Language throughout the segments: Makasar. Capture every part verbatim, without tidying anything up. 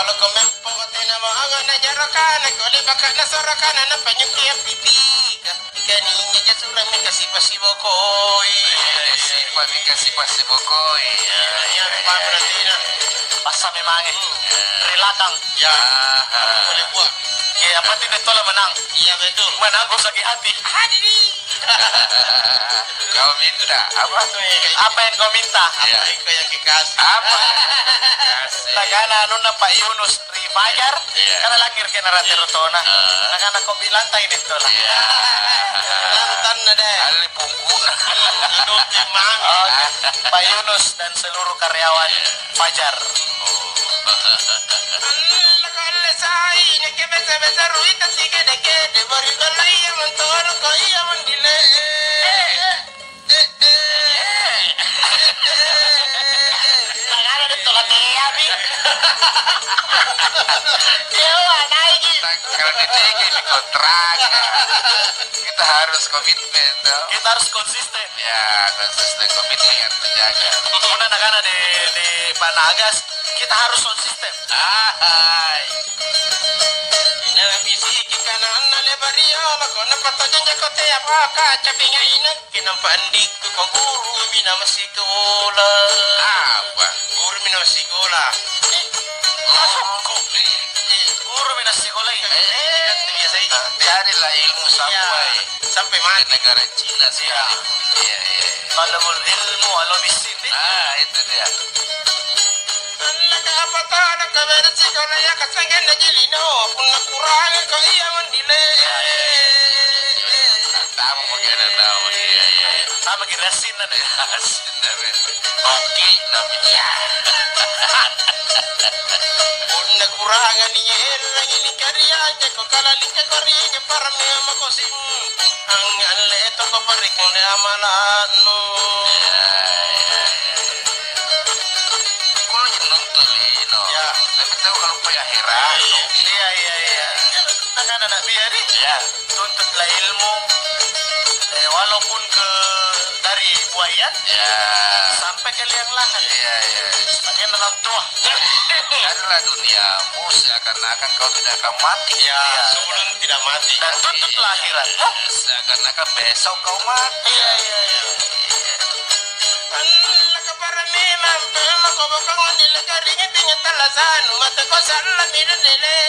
Loko mempo tena maanga na jaraka, na kole baka na soraka, na napanyuki apitika. Ika ninja jasurang mika sipa sibokoi. Eh, sipa mika sipa sibokoi. Iya, iya, apa berarti na? Passa memange. Iya. Rilatang. Ya. Ah. Boleh buat. Iya, apa tidak tola menang? Iya, betul. Menang kau sakit hati. Hadi. Kau minta apa? Apa yang kau minta? Iya. Apa yang kau yang kekasih? Apa? Kasih. Tagana anunna Pak Yunus ri Fajar, iya. Karena langir kena rate rotona. Ah. Nakana kopi lantai di tola. Iya. Lantanna deh. Alli pungkuna. Anu timang. Oh, Pak Yunus dan seluruh karyawan, iya. Fajar. Oh. Alla kalle sai, neke bete-bete ruita sikede-kede, bari balla iya mantoro ko iya mandile. Iya. Tagana deh, tola teami. Iya, naiki. Nah, kalau di tiga ini kontrak. Kita harus komitmen, toh. Kita harus konsisten. Ya, konsisten komitmen harus dijaga. Muna nakana di, di Pak Nagas, kita harus konsisten. Ahai. Inang bisiki kananna lebario, mako napatojeng jako tea paka, capinga inang. Kinampa andikku ko gurumi na masikola. Apa? Gurumi na masikola. Eh, masukku. Eh, gurumi na sikolai. Eh, kan biasa itu. Carilah ilmu sampai, iya, sampai mati. Ke negara Cina sih. Iya. Iya, iya, iya. Talabul ilmu walau bisini. Ah, itu dia. Allaka apa todong kaberesiko naya kasengenna ji lino, punna kurangako ia mandile. Tama maki ada tau, iya, iya. Tama ki rassinna deh. Rassinna deh. Oke, namanya. Punna kurangani erangi ni kariaja ko kalali kekoriaja parang memang ko simpu. Angngalle toko parikung de amala'nu. Iya, iya, iya. Kulo ji nonton lino. Ya. Tapi tahu kalau pai akhirat. Iya, iya, iya. Tangan anak biari. Iya. Tuntutlah ilmu. Eh, walaupun ke dari buaya. Iya. Sampai ke liang lahat. Iya, iya. Pakai orang tua. Carilah duniamu seakan-akan kau tidak akan mati. Ya, iya. Sebelum tidak mati. Dan tuntutlah akhirat. Seakan-akan besok kau mati. Iya, iya, iya. Allaka para memang, memang kau bakal ngadil kering tinggi talasan, mata kau salah tidak dele.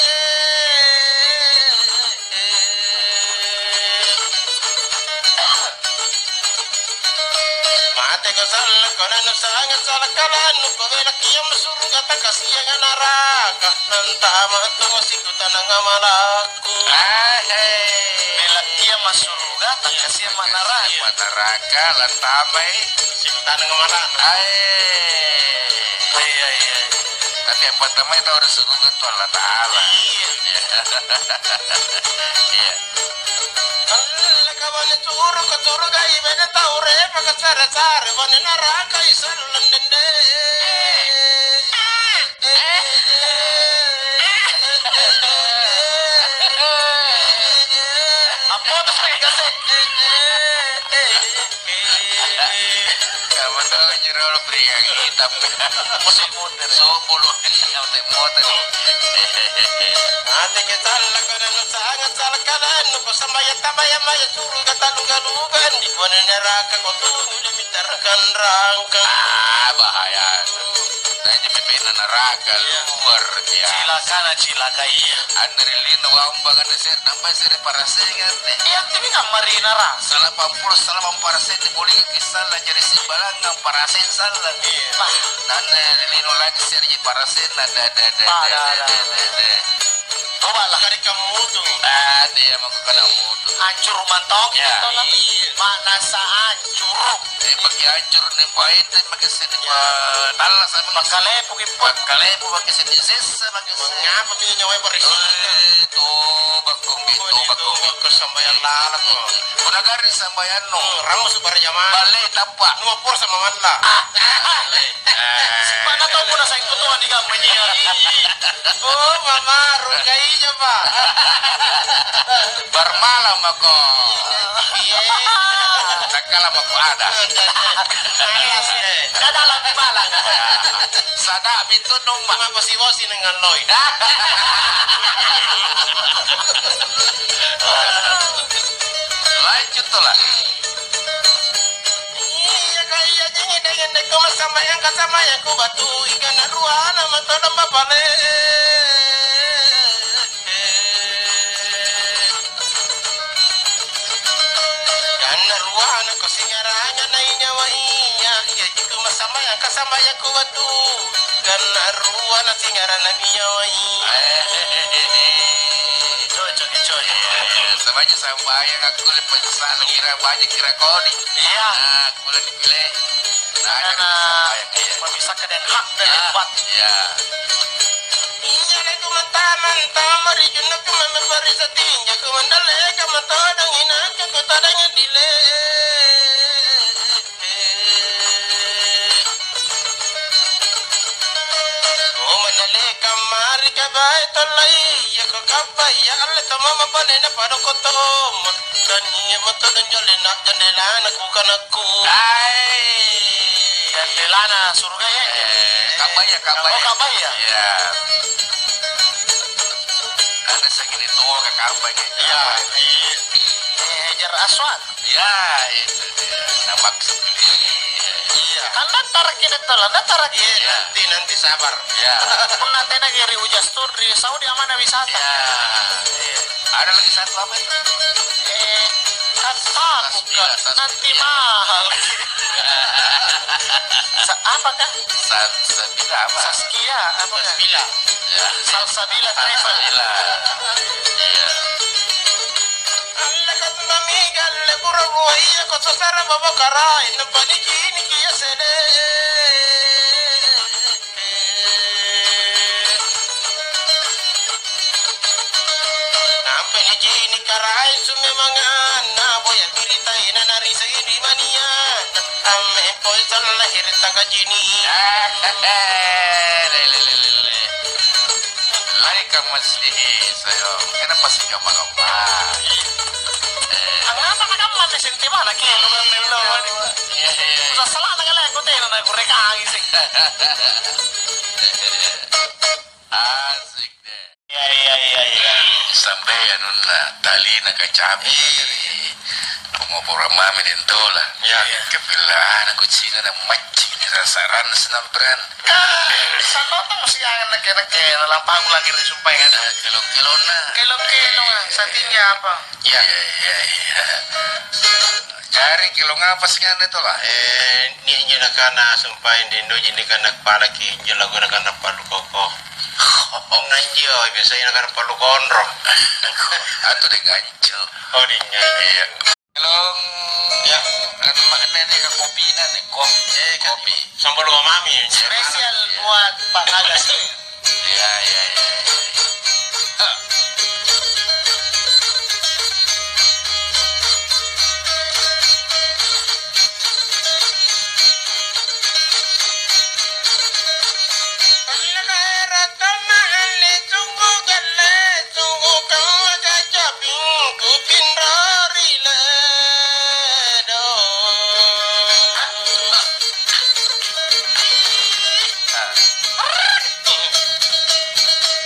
Mateko sallang, kau nanu sangat salah kalannu, kau belak ia masuruga, takasianga naraka, nantama tongko sikutanang amalakku. Ah, hei. Belak ia masuruga, takasiama naraka. Takasiama naraka, lantamai. Sikutanang amalakku. Ae. Iya, iya. Tapi yang pertama itu harus suruga tu Allah Ta'ala. Iya. Iya. Allaka bane suruga, surugai bene tau repaka sare-sare, bane narakai sallang dende. Apputus pakai kasih. Kamu tahu jero lo berikan kitab. Musuh muter. Subuh lu. Mote-mote. Ate ke sallako nanu sangat salakalannu, ko samaya tabaya-maya suruga taluga-luga, andi kone neraka ko tunu demi tarkang rangkang. Ah, bahaya. Nah, ini pepena neraka, iya, luar biasa. Cilakana cilaka, iya. Anne ri lino wambang anne ser-, nampai sere parasengan ne. Iya, timi kammari neraka. Salapan pulo salapan parasen ne bolingaki sallang jari sibalangang paraseng sallang. Iya. Bah. Nanne ri lino lagi serji parasenna, de, de, de, de, de, de, de. Coba lah. Kari kamutu. Ah, dia mau ke kena mutu. Hancur mantong. Ya. Iya. Makna sa hancur. Eh, pakai hancur nih, pakai itu, pakai sini, ya. Talla sama. Pakai lepu, pakai sini, sesa, pakai sini. Ngapa punya nyawa yang berisik? Eh, toba kong, toba kong. Toba kong sambayang lalako. Punna garring sambayannu. Hmm, ramu subara jamang. Balle tappa. Nua pura sama manna. Ah. Mana tau punna sai kutoa di gammanya. Oh, mama, rukai. Coba. Bermalam mako. Iya. Takkala mako ada. Malas, eh. Ada lebih malam. Sada mintu numma. Mako siwosi dengan loi. Lanjut tu lah. Iya, ka iya, jingi dengan deko masambayang, kasambayang ku batu, ikan ruana matodong bapale. Ganna ruana ko singaranga nai nyawa iya, iya jiku masambayang, kasambayang ku batu. Ganna ruana singarana mi nyawa iya. Cocoki, coco. Sambaja sambayang akkulle pessa'nu kira baji kira kodi. Iya. Nah, akkulle dipile. Nah, karena sambayang, iya. Memisahkan yang hak dan yang batil. Iya. Iya, laku mantama-tama ri junakku mame parisa tinja ku mandalleka matodong inakku ku todong dile. Ko mandalleka mari kabae tollai, iya ko kabbaya alle tomama panena padoko tomma. Kan iya matodong jolena jandelana ku kanakku. Ai. Jandelana surga ya. Eh, kabbaya, kabbaya. Oh, kabbaya. Iya. Ada segini tua ke kabbaya. Iya, iya. Eh, Hajar Aswad. Ya, itu dia. Nah, maksudnya. Iya. Kan dattaraki, dattaraki. Iya, nanti, nanti sabar. Ya. Punna tena ri Ujas Tour ri Saudi, amanna wisata. Ya. Iya. Ada lagi satu apa itu? Eh, kan tahu, Sasbila, Kak. Sasbila. Nanti mahal. Sa-, apa, Kak? Sa-, Sabila apa? Saskia, apa, Kak? Sasbila. Ya. Salsabila Travel. Salsabila. Iya. Allekatmami galle pura ruaya ko sasara babakarai, nampa niciniki ia sede. Nampa nicini karaeng summemanganna boya biritai nanarisa ri mania. Amme poi sallahir takacini. Eh, eh, eh, le, le, le, le, le. Lai kammaslihi, sayang. Kenapa sih gampang-gampang? Eh. Angngapa nakamma teh senti mana ke? Iya, iya. Udah salah na kale aku teh na kurekangi sih. Asik deh. Iya, iya, iya, iya. Sampai anunna, talina kacapi dari pengoporan mami dentola. Iya, iya. Kepilana kucina na maccing di sasaran senamperan. Kan, sanotong siangan nakke-nakke, na lampaku lagi ri sumpae kan. Eh, kelong-kelongna. Kelong-kelong, ah, satinggi apa? Iya, iya, iya. Jari kelong apa sianganna itu lah? Eh, ni injo nakana sumpae, indoji nikana kepalaki injo lagu nakana palu koko. Kong anjo, biasanya nakana palu konro. Atau deh gancu. Oh, deh gancu. Iya. Kelong. Ya. Anu makna nih, kopina nih, kop-, eh, kopi. Sampai lupa mami. Spesial buat Pak Nagas. Iya, iya, iya. Sungguh kamma kacapingku tinro ri ledo.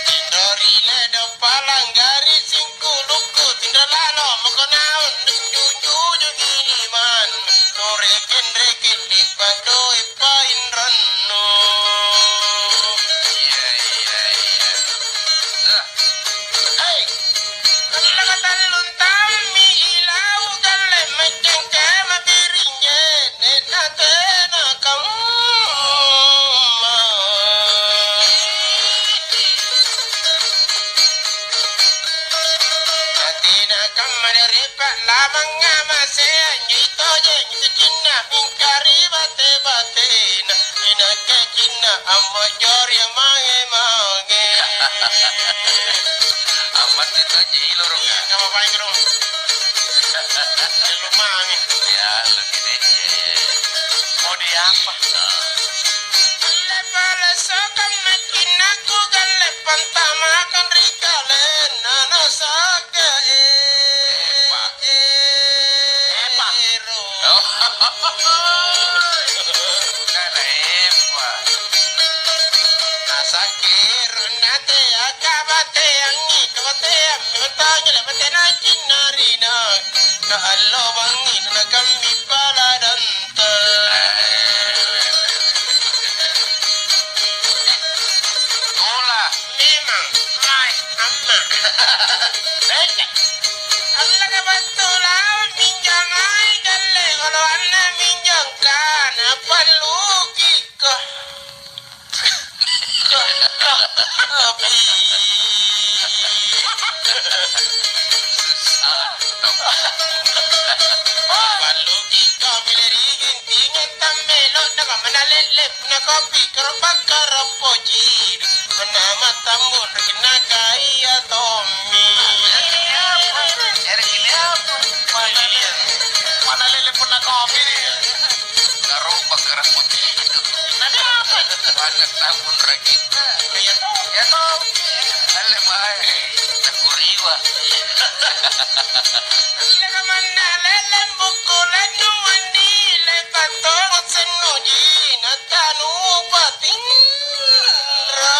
Tinro ri ledo palanggari singkulukku, tinro lalo mako naung nujujungi liman. Nureking-reking di padoi painrannu. Iya, iya, iya. Dah. Hei! Nakatallung taummi ilau galle maccangka mabiring je'ne' na tena kamma. Na tena kamma ri pa'lamanga maseang joi tojeng sicinna mingka ri bate-batena. Inakke cinna ammo jori mange-mange. Ammatti tonji iloro, Kak. Iya, nggak apa-apa, itu dong. Illu mange. Ya, lu gini, iya, iya. Mau diapa? Ah. Alle pala sokang macinnaku galle pantamakang ri kale. Kaallo bangngi nakammi paladanta. Tola. Memang. Mai. Amma. Becek. Allaka battu laung minjang ai galle oloanna minjang kana palluki. Ka-, ka-, kapi. Balluki kapi ri gintinga tammelo, na kamanna lelle, punna kapi, karopa, karopoji. Punna matambung, ri na kaya tommi. Ere kile apa? Mana lelle, punna kapi dia? Karopa, karopoji. Ada apa? Banyak tahun ragita. Iya toh. Ya toh. Alle mae. Takuriwa. Alle kamanna lelleng bukku lannu mandi lepa tong sennuji natanu patinra.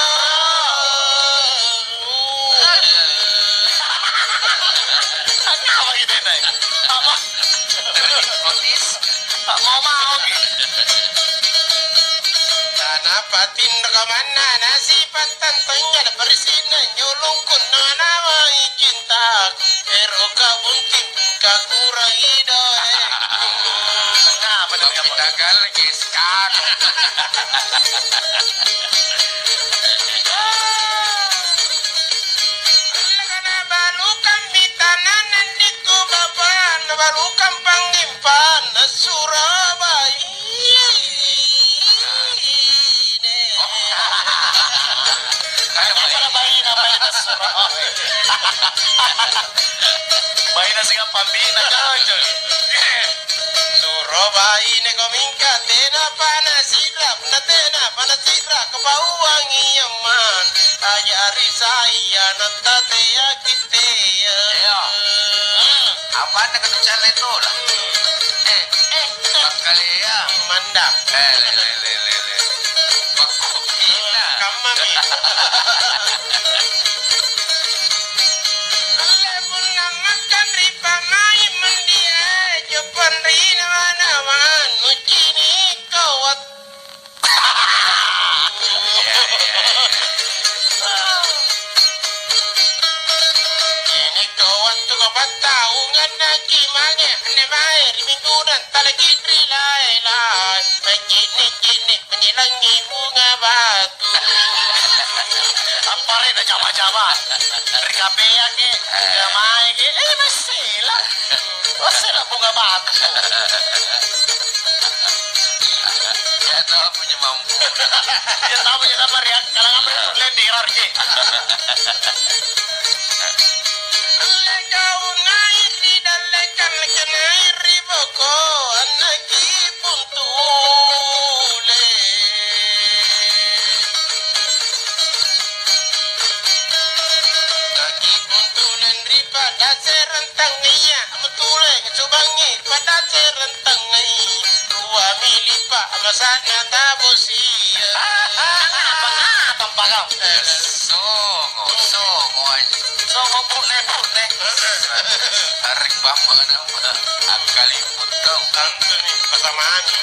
Apa gitu, Nay? Apa? Protes. Tak mau-mau ki. Tanapa tinro kamanna nasipattang tonja na parisina nyulungkun nama-namai cinta. Eroka bunting kakurang idoe. Kenapa dia? Tapi tagal lagi sekarang. Nabalukang mitananang ri tu bapa, nabalukang pangngempanna Surabaya. Kaya baina, baina Surabaya. Baina siagang pambina, cocok. Suro baineko mingka tenapa nasi'ra, punna tenapa nasi'ra, kupauangi amman. Ajari saya natta teaki tea. Iya. Hmm. Apanna katucallai tola? Eh, eh, pakkalea. Manda. Eh, le, le, le, le, le. Pakkopina. Kammami. Alle punna makkang ri pa'mai' mandia, jopang ri nawa-nawa, nucini' kawat. Cini' kawattu kapattaungang naci mange, anne mae ri minggunang talaki ri lae-lae, maccini'-cini'. Menyelangi bunga batu. Appare na jama-jama. Ri kapea ke, jamae ke, eh, massela. Massela bunga batu. Ya, tau punya mampu. Ya, tau punya apa, Rian? Kalau apa itu, lendirar ke. Lekau nai ri dallekang, lekau nai ri boko, annaki Puntule. Nakipuntuleng ri padassereng tangngia, mutuleng subangngi ri padassereng tangngai. Rua milipa masa'na tabosia. Apa, apa, apa kau? Eh, songo, songo aja. Songo pune-pune. Tarik bambang ada apa? Angkali Betul. Tantuni, pasamani.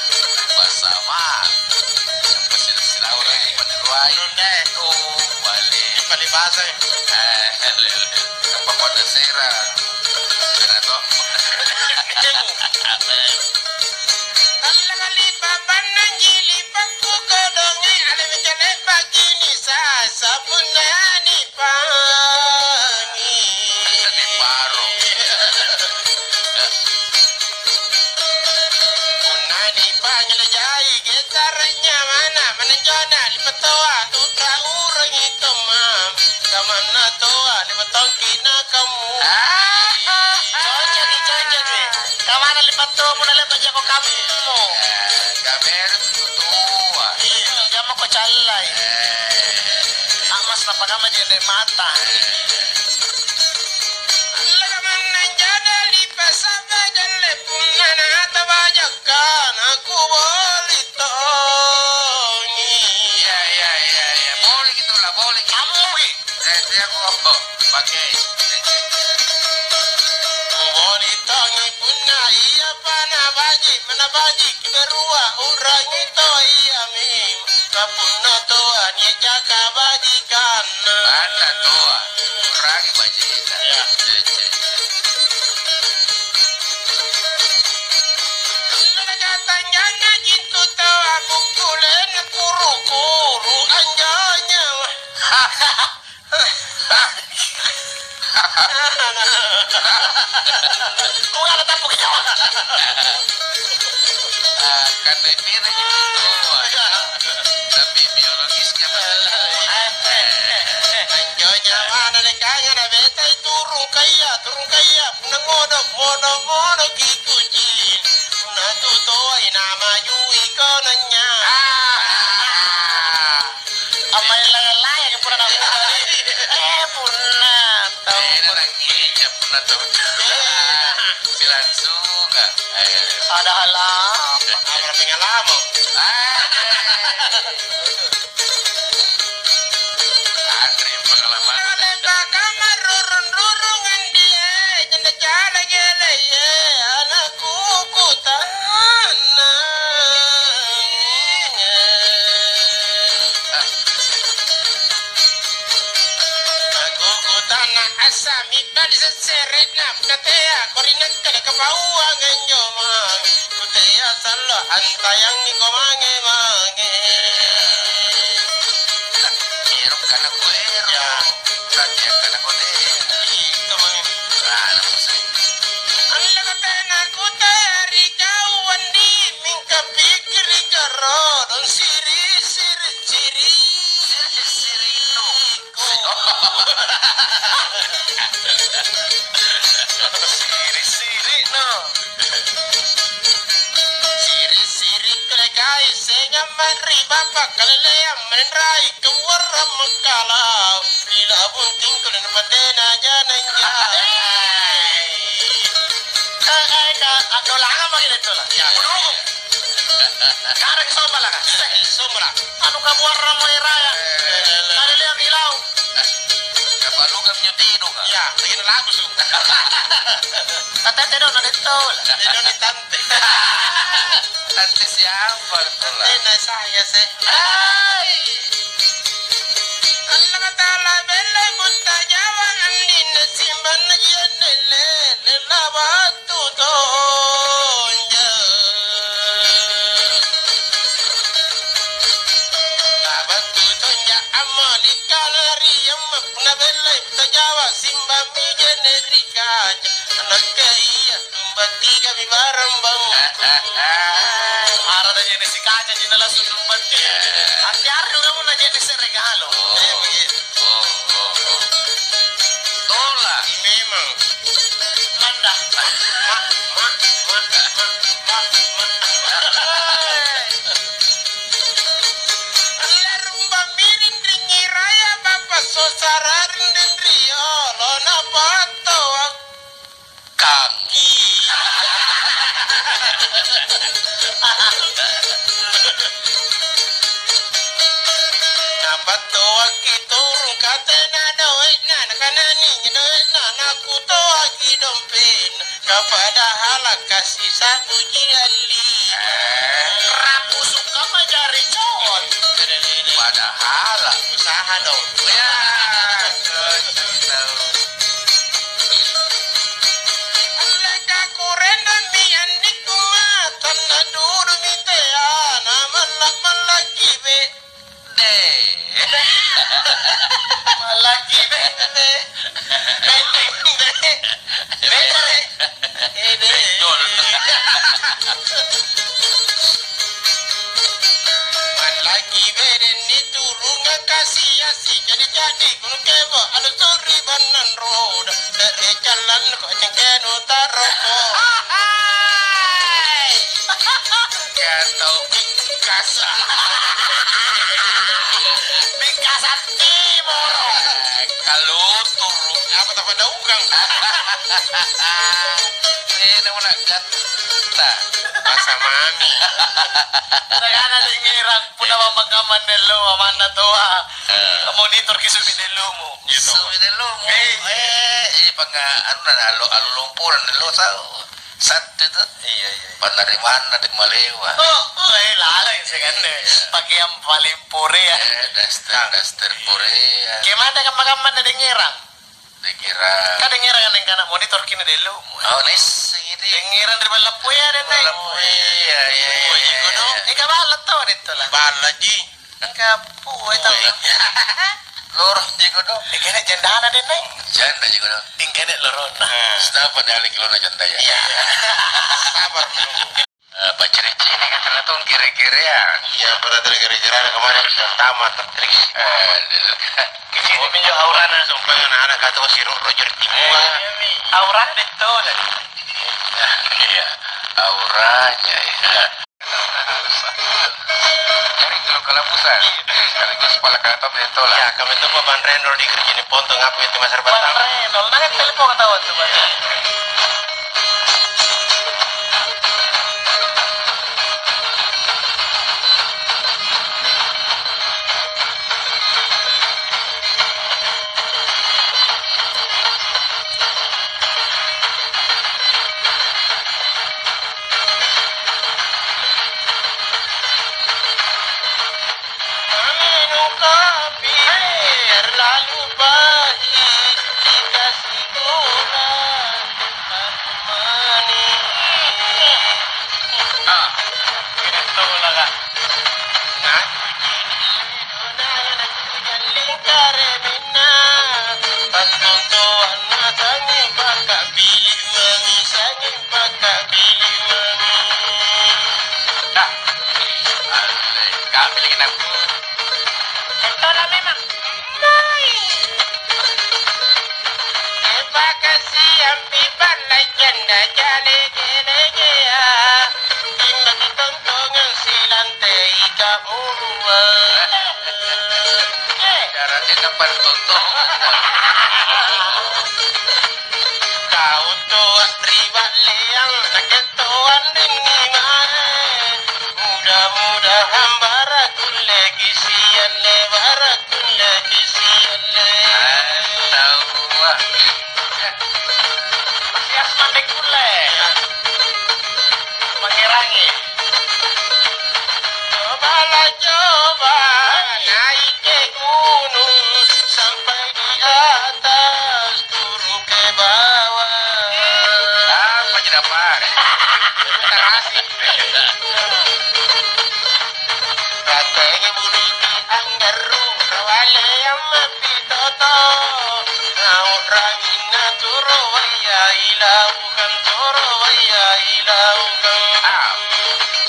Pasamang. Apa sila-sila orang di Pandaruai? Nunda. Oh, balik. Di Palibasa, eh. Eh, lele. Apa pada sera? Sera toh. Talla kali papanna jili pakku kodongi, ale mencale pakini sa, sapunna nipangi. Di paro. Punna nipangi lajai gesarnya mana, mananjona lipatoa, tutra urangi tomma, kamanna toa, lima tongki na kamu. Ah, cocokki, cocokki. Kamanna lipattoa, punna le'ba jako kammo. Eh, gaberu tu toa. Iya, jamako callai. Eh. Amas napakamma jene mata. Lamanna jada lipasaba jalle punna natabajakka nakuboli tongi. Iya, iya, iya, iya. Boleh gitu lah, boleh gitu. Kamu, Wi. Eh, siap, oh. Pakai. Kuboli tongi. Baji' berua u'rangi toa iami, ka punna toa nia' jaka bajikanna. Anta toa, u'rangi bajikna. Iya. Cece. Nakatanjana jintu toa bukkulena kuru-kuru anjo nyawa. Bukan ada tampuk nyawa. Ah, kan depireng itu. Tapi biologisnya masih. Anjo nyawana lekanga nabetai turung kaya, turung kaya, punna ngodok, ngodok, ngodok ki kucing. Punna tu toai namajui kononnya. Ah. Amma ella-ella ya punna nabuka ni. Eh, punna tau. Eh, na nangija punna tau. Eh. Silangsunga. Eh. Padahal apa? Apa pengalaman? Ah. Anre pengalaman. Leppaka marrurung-rurung andie, janda jala gele, ye, anakku kutana. Aku kutana asami bali seseretna, katea, korinakka, kapauang anjo mang. Kutea sallo antayangi ko mange-mange. Ero' kana kuero. Ya. Tapi kana kote. Ito mange. Kana musai. Alla katena kutea ri kau andi mingka pikiri karodong siri-siri. Siri. Siri-sirinu. Siri-sirinu. Siri-siri kalekai sengang ma'ri bapa' kaleleang menrai kewarang makalau ri labung tingkole napatena janang jai. Ka, ka, ka, addolangang maki' detto lah. Ya, kudukung. Kareng sombalaka. Sombala. Anu kabuarrang moeraya. Eh. Kaleleang ilau. Kapalukang nyo tino ka. Iya, lagi lagu su. Tante do na detto. Tante do ni tante. Tante siapa tu lah? Tante na saya sih. Hai. Allata'ala bellai butta Jawa andinna simbanna jianne lele labattu tonja. Labattu tonja amma likkana ri amma punna bellai butta Jawa simbammi jenne ri kaca. Nakke iya. Tumbattigami barang bangku. Arada jenis si kaca, jenis langsung tumbatti. Hati-hati dong kamu na jenis serigalo. Oh, iya. Oh, oh, oh. Tola. Memang. Manda. Ma, ma, ma, ma, ma, ma. Larumba miring ring raya bapa sosara ring riolo na foto. Kaki. Napattoakki turung katena doe'na, nakanani doe'na, nakutoaki dompe'na, ka padahal kasi sapuji alli. Eh, rapusu' kamma jari cowok. Padahal. Usaha dong. Ya, cocok tau. Alleka kurennammi annikku matanna dudumi teana malla'-mallakki bede. Mallakki bede. Bede, bede. Bede. Ede. Mallakki bedenni turunga kasi-asi jadi-jadi. Gunung Kebo, ada suri bannang roda, dari jalan kok cengkenu taroko. Kata bingkasa. Bingkasa timur. Kaluturu. Apa tak pada ukang? Eh, nama nak ganta. Masa mami. Tagana di ngirang, punna mamakamang nello, amanna toa. Eh. Monitor ki sumi nellomu. Gitu. Sumi nellomu. Eh. Eh, iya, panga-, anu na, alo-, alo lomporan nello tau. Sattu tu. Iya, iya, iya. Pannarimanna di malewa. Oh, oh, eh, laleng seng anne. Iya. Pakeang paling porea. Eh, daster, daster porea. Kemana kamma-kamma na dengerang? Dengerang. Ka dengerang anne kana monitor kina delo. Oh, nessing itu. Dengerang ri balla poea deh, Nai. Balla poea, iya, iya, iya. Ika balla tau deh tu lah. Balla ji. Engka pue tau. Lorong ji kodong. Engkana jandana deh, Nai. Janda ji kodong. Engkana loronna. Sitapa dali loronna janda ya. Iya. Sabar menunggu. Eh, paccini-cini ka tena tong kere-kereang. Iya, pada tena kere-kereang kemarin sudah tamat, Tris. Eh, kecil minjo aurana. Sumpah anak-anak kata si Ro-, Roger Timua. Aurana deh tuh. Iya, auranya ya. Jari tulu kalabusa, sekaligus pala kata beto lah. Ya, kami tuh Pak Banrenol di kerja di Pontong apa itu Mas Arbatang? Banrenol, nanti telepon ketahuan tuh, Bang. Minum kopi terlalu pahit, dikasih gula terlalu manis. Ah, ini tuh lah, Kak. Nah, Dah. Alle, kami lagi nabung. Betul lah memang. Mai. Terima kasih, Ampi Pallai Janda Jale Gele Gea. Timbang tontongan silante ika urua. Cara enak pada tontongan. Kau toa ri balleang, nakke toa anrinni mae. Mudah-mudahan bara kulleki sialle, bara kulleki sialle. Taua. Sias mande kulle. Pangerangi. Cobalah coba naik ke gunung sampai di atas turun ke bawah. Apa je dapat? Terima kasih. Ratengi buluki anggarru, rawaleang mapitoto. Naurangina turu waya ilaukang, turu waya ilaukang. Ah.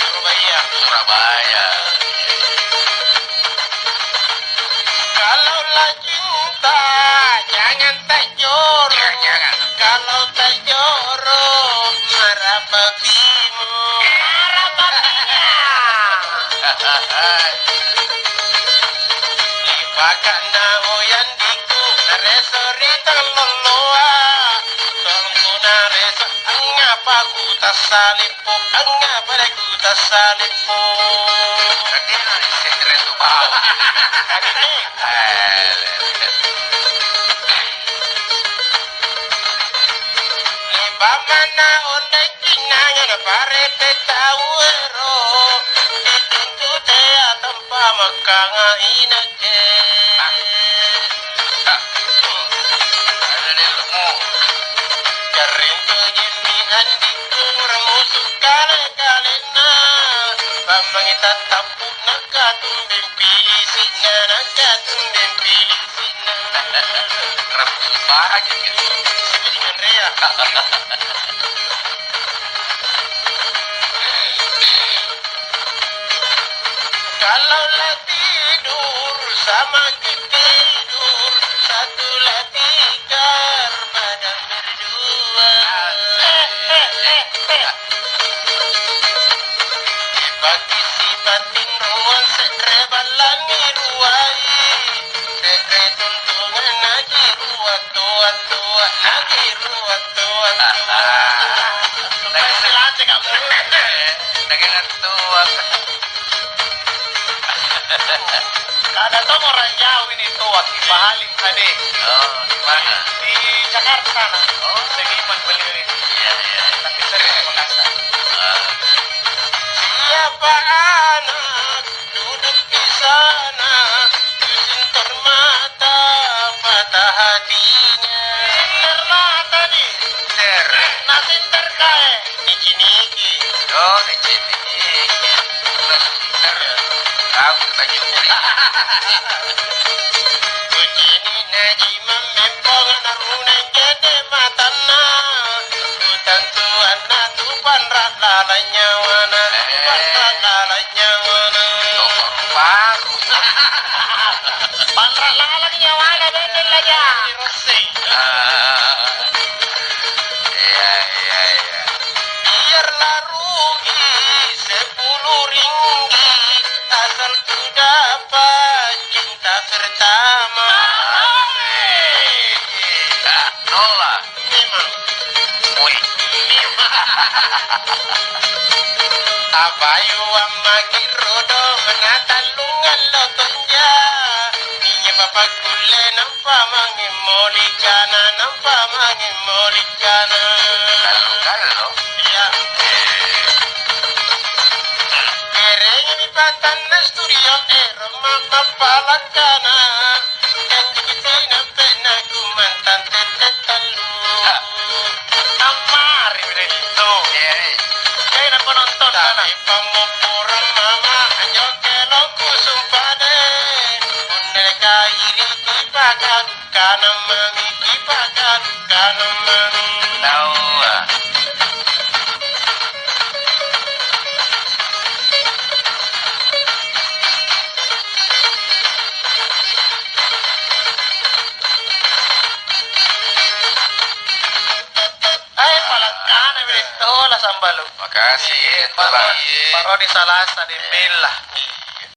Surabaya. Surabaya. Kalau la cinta, jangan tajorong. Jangan, jangan. Kalau tajorong, marah babimu. Marah babinya. Lipaka'na oyang diku, nareso ri tallolloa. Tongku nareso, angngapa kutassali'po, angngapa kutassali'po. Berarti naisseng reso bau. Eh. Lipa'na onde cinnanga naparepe tau ero, dituntu tea tampa makkanga inakke. Ada di ilmu. Garring tojemmi andikku, rammusu kale-kalenna. Pammangi tattappu nakatumbeng pilisi'na, nakatumbeng pilisi'na. Rammusu baji gitu. Sibuji nganrea. Kalau la tidur, sama ki tidur, satu la tikar, badan berdua. Dipaki sipating ruang se're ballangi ruai, se're tuntungan naji rua toa-toa, naji rua toa-toa. Supaya silante kamu. Dagangan toa. Ada tong orang jauh ini toa, Ki Pahaling tadi. Oh, di mana? Di Jakarta sana. Oh. Seniman beliau ini. Iya, iya. Tapi sering. Kucini'naji mammempong narunai kene matanna. Kutantuanna tu panra' lalang nyawana, tu panra' lalang nyawana. Baru. Panra' lalang nyawana bene laja. Rosseng. Ah. Iya, iya, iya. Biarlah rugi sepuluh ringgit, asal ku dapat cinta pertama. Asik. Ah, Nola. Memang. Wih. Memang. Abayu ammaki rodong na tallung allo tonja. Iya papakkulle nampa mange molicana, nampa mange molicana. Kallo-kallo. Iya. Kerengi patanna studio ero mappappalakkana. Janji kitinampe naku mantang tette tallu. Ha. Ammari mi dai lintu. Iya, iya. Tena penonton. Tapi pammopporang mama anjo kelongku sumpah deh. Punna kairi kipakang kanang mami kipakang kanang mami. Taua. Eh, palangkana mi deh, tola sambalu. Makasih, eh, tola. Paro, paro di salasa di bella.